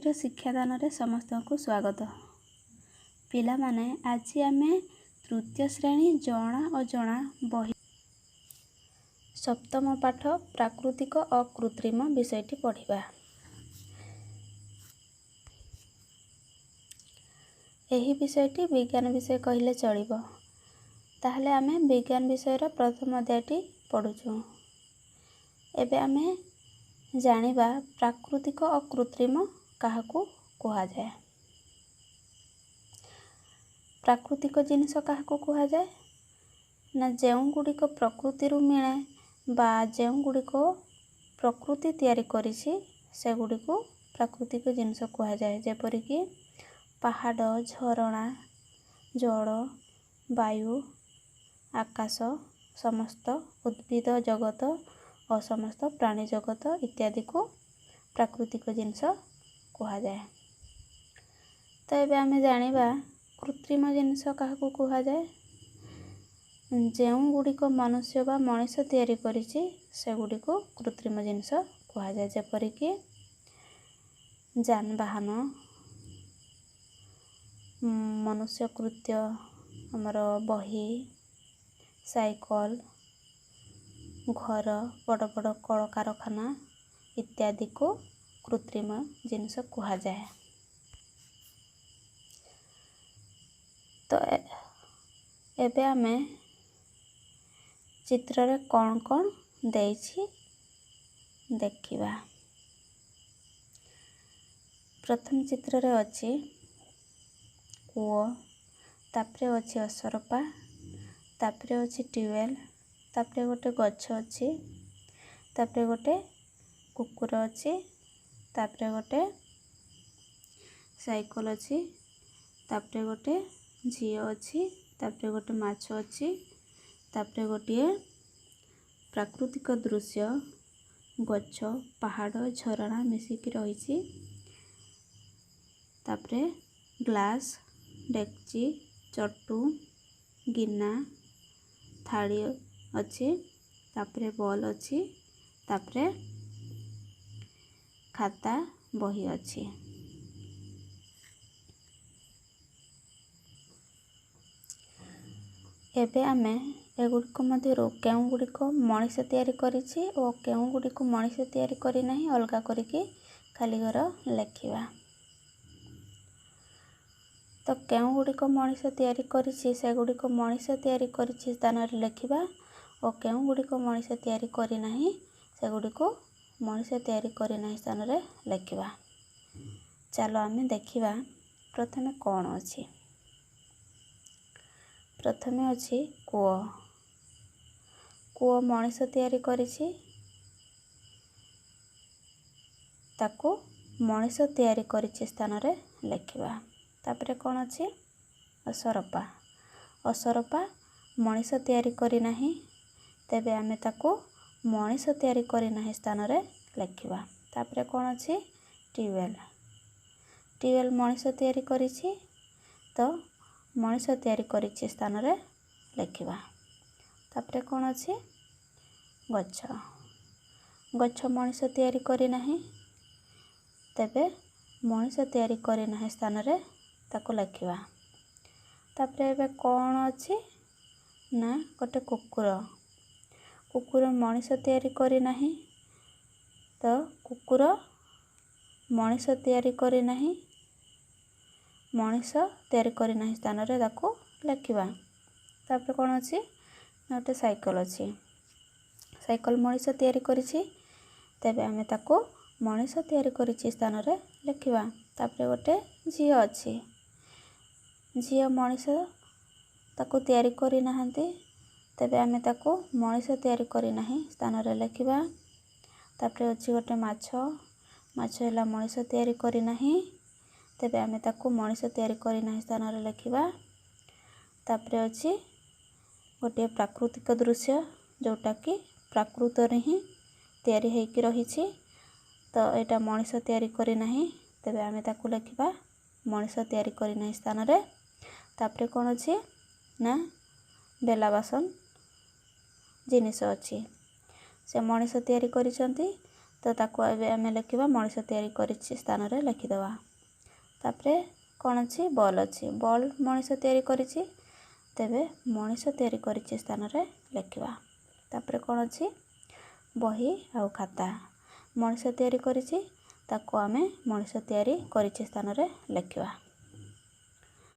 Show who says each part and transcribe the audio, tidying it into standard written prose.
Speaker 1: ଆଜିର ଶିକ୍ଷାଦାନରେ ସମସ୍ତଙ୍କୁ ସ୍ୱାଗତ। ପିଲାମାନେ, ଆଜି ଆମେ ତୃତୀୟ ଶ୍ରେଣୀ ଜଣା ଅଜଣା ବହି ସପ୍ତମ ପାଠ ପ୍ରାକୃତିକ ଓ କୃତ୍ରିମ ବିଷୟଟି ପଢ଼ିବା। ଏହି ବିଷୟଟି ବିଜ୍ଞାନ ବିଷୟ କହିଲେ ଚଳିବ। ତାହେଲେ ଆମେ ବିଜ୍ଞାନ ବିଷୟର ପ୍ରଥମ ଅଧ୍ୟାୟଟି ପଢ଼ୁଛୁ। ଏବେ ଆମେ ଜାଣିବା ପ୍ରାକୃତିକ ଓ କୃତ୍ରିମ କାହାକୁ କୁହାଯାଏ। ପ୍ରାକୃତିକ ଜିନିଷ କାହାକୁ କୁହାଯାଏ ନା, ଯେଉଁଗୁଡ଼ିକ ପ୍ରକୃତିରୁ ମିଳେ ବା ଯେଉଁଗୁଡ଼ିକ ପ୍ରକୃତି ତିଆରି କରିଛି, ସେଗୁଡ଼ିକୁ ପ୍ରାକୃତିକ ଜିନିଷ କୁହାଯାଏ। ଯେପରିକି ପାହାଡ଼, ଝରଣା, ଜଳ, ବାୟୁ, ଆକାଶ, ସମସ୍ତ ଉଦ୍ଭିଦ ଜଗତ ଓ ସମସ୍ତ ପ୍ରାଣୀ ଜଗତ ଇତ୍ୟାଦିକୁ ପ୍ରାକୃତିକ ଜିନିଷ କୁହାଯାଏ। ତ ଏବେ ଆମେ ଜାଣିବା କୃତ୍ରିମ ଜିନିଷ କାହାକୁ କୁହାଯାଏ। ଯେଉଁଗୁଡ଼ିକ ମନୁଷ୍ୟ ବା ମଣିଷ ତିଆରି କରିଛି, ସେଗୁଡ଼ିକୁ କୃତ୍ରିମ ଜିନିଷ କୁହାଯାଏ। ଯେପରିକି ଯାନବାହନ, ମନୁଷ୍ୟ କୃତ୍ୟ ଆମର ବହି, ସାଇକଲ, ଘର, ବଡ଼ ବଡ଼ କଳକାରଖାନା ଇତ୍ୟାଦିକୁ କୃତ୍ରିମ ଜିନିଷ କୁହାଯାଏ। ତ ଏବେ ଆମେ ଚିତ୍ରରେ କ'ଣ କ'ଣ ଦେଇଛି ଦେଖିବା। ପ୍ରଥମ ଚିତ୍ରରେ ଅଛି କୂଅ, ତାପରେ ଅଛି ଅସରପା, ତାପରେ ଅଛି ଟ୍ୟୁବୱେଲ୍, ତାପରେ ଗୋଟେ ଗଛ ଅଛି, ତାପରେ ଗୋଟେ କୁକୁର ଅଛି, ତାପରେ ଗୋଟେ ସାଇକଲ ଅଛି, ତାପରେ ଗୋଟେ ଝିଅ ଅଛି, ତାପରେ ଗୋଟେ ମାଛ ଅଛି, ତାପରେ ଗୋଟିଏ ପ୍ରାକୃତିକ ଦୃଶ୍ୟ ଗଛ, ପାହାଡ଼, ଝରଣା ମିଶିକି ରହିଛି, ତାପରେ ଗ୍ଲାସ୍, ଡେକ୍ଚି, ଚଟୁ, ଗିନା, ଥାଳି ଅଛି, ତାପରେ ବଲ୍ ଅଛି, ତାପରେ ଖାତା ବହି ଅଛି। ଏବେ ଆମେ ଏଗୁଡ଼ିକ ମଧ୍ୟରୁ କେଉଁଗୁଡ଼ିକ ମଣିଷ ତିଆରି କରିଛି ଓ କେଉଁଗୁଡ଼ିକୁ ମଣିଷ ତିଆରି କରିନାହିଁ ଅଲଗା କରିକି ଖାଲି ଘର ଲେଖିବା। ତ କେଉଁଗୁଡ଼ିକ ମଣିଷ ତିଆରି କରିଛି, ସେଗୁଡ଼ିକ ମଣିଷ ତିଆରି କରିଛି ସ୍ଥାନରେ ଲେଖିବା ଓ କେଉଁଗୁଡ଼ିକ ମଣିଷ ତିଆରି କରିନାହିଁ, ସେଗୁଡ଼ିକୁ ମଣିଷ ତିଆରି କରିନାହିଁ ସ୍ଥାନରେ ଲେଖିବା। ଚାଲ ଆମେ ଦେଖିବା ପ୍ରଥମେ କ'ଣ ଅଛି। ପ୍ରଥମେ ଅଛି କୂଅ। କୂଅ ମଣିଷ ତିଆରି କରିଛି, ତାକୁ ମଣିଷ ତିଆରି କରିଛି ସ୍ଥାନରେ ଲେଖିବା। ତାପରେ କ'ଣ ଅଛି? ଅସରପା। ଅସରପା ମଣିଷ ତିଆରି କରିନାହିଁ, ତେବେ ଆମେ ତାକୁ ମଣିଷ ତିଆରି କରିନାହିଁ ସ୍ଥାନରେ ଲେଖିବା। ତାପରେ କ'ଣ ଅଛି? ଟ୍ୟୁବୱେଲ୍। ଟ୍ୟୁବୱେଲ୍ ମଣିଷ ତିଆରି କରିଛି, ତ ମଣିଷ ତିଆରି କରିଛି ସ୍ଥାନରେ ଲେଖିବା। ତାପରେ କ'ଣ ଅଛି? ଗଛ। ଗଛ ମଣିଷ ତିଆରି କରିନାହିଁ, ତେବେ ମଣିଷ ତିଆରି କରିନାହିଁ ସ୍ଥାନରେ ତାକୁ ଲେଖିବା। ତାପରେ ଏବେ କ'ଣ ଅଛି ନା, ଗୋଟେ କୁକୁର। କୁକୁର ମଣିଷ ତିଆରି କରିନାହିଁ, ତ କୁକୁର ମଣିଷ ତିଆରି କରିନାହିଁ, ମଣିଷ ତିଆରି କରିନାହିଁ ସ୍ଥାନରେ ତାକୁ ଲେଖିବା। ତାପରେ କ'ଣ ଅଛି ନା, ଗୋଟେ ସାଇକେଲ ଅଛି। ସାଇକେଲ ମଣିଷ ତିଆରି କରିଛି, ତେବେ ଆମେ ତାକୁ ମଣିଷ ତିଆରି କରିଛି ସ୍ଥାନରେ ଲେଖିବା। ତାପରେ ଗୋଟେ ଝିଅ ଅଛି। ଝିଅ ମଣିଷ ତାକୁ ତିଆରି କରିନାହାନ୍ତି, ତେବେ ଆମେ ତାକୁ ମଣିଷ ତିଆରି କରିନାହିଁ ସ୍ଥାନରେ ଲେଖିବା। ତାପରେ ଅଛି ଗୋଟେ ମାଛ। ମାଛ ହେଲା ମଣିଷ ତିଆରି କରିନାହିଁ, ତେବେ ଆମେ ତାକୁ ମଣିଷ ତିଆରି କରିନାହିଁ ସ୍ଥାନରେ ଲେଖିବା। ତାପରେ ଅଛି ଗୋଟିଏ ପ୍ରାକୃତିକ ଦୃଶ୍ୟ, ଯେଉଁଟାକି ପ୍ରାକୃତରେ ହିଁ ତିଆରି ହେଇକି ରହିଛି, ତ ଏଇଟା ମଣିଷ ତିଆରି କରିନାହିଁ, ତେବେ ଆମେ ତାକୁ ଲେଖିବା ମଣିଷ ତିଆରି କରିନାହିଁ ସ୍ଥାନରେ। ତାପରେ କ'ଣ ଅଛି ନା, ବେଲା ବାସନ ଜିନିଷ ଅଛି, ସେ ମଣିଷ ତିଆରି କରିଛନ୍ତି, ତ ତ ତାକୁ ଏବେ ଆମେ ଲେଖିବା ମଣିଷ ତିଆରି କରିଛି ସ୍ଥାନରେ ଲେଖିଦେବା। ତାପରେ କ'ଣ ଅଛି? ବଲ୍ ଅଛି। ବଲ୍ ମଣିଷ ତିଆରି କରିଛି, ତେବେ ମଣିଷ ତିଆରି କରିଛି ସ୍ଥାନରେ ଲେଖିବା। ତାପରେ କ'ଣ ଅଛି? ବହି ଆଉ ଖାତା ମଣିଷ ତିଆରି କରିଛି, ତାକୁ ଆମେ ମଣିଷ ତିଆରି କରିଛି ସ୍ଥାନରେ ଲେଖିବା।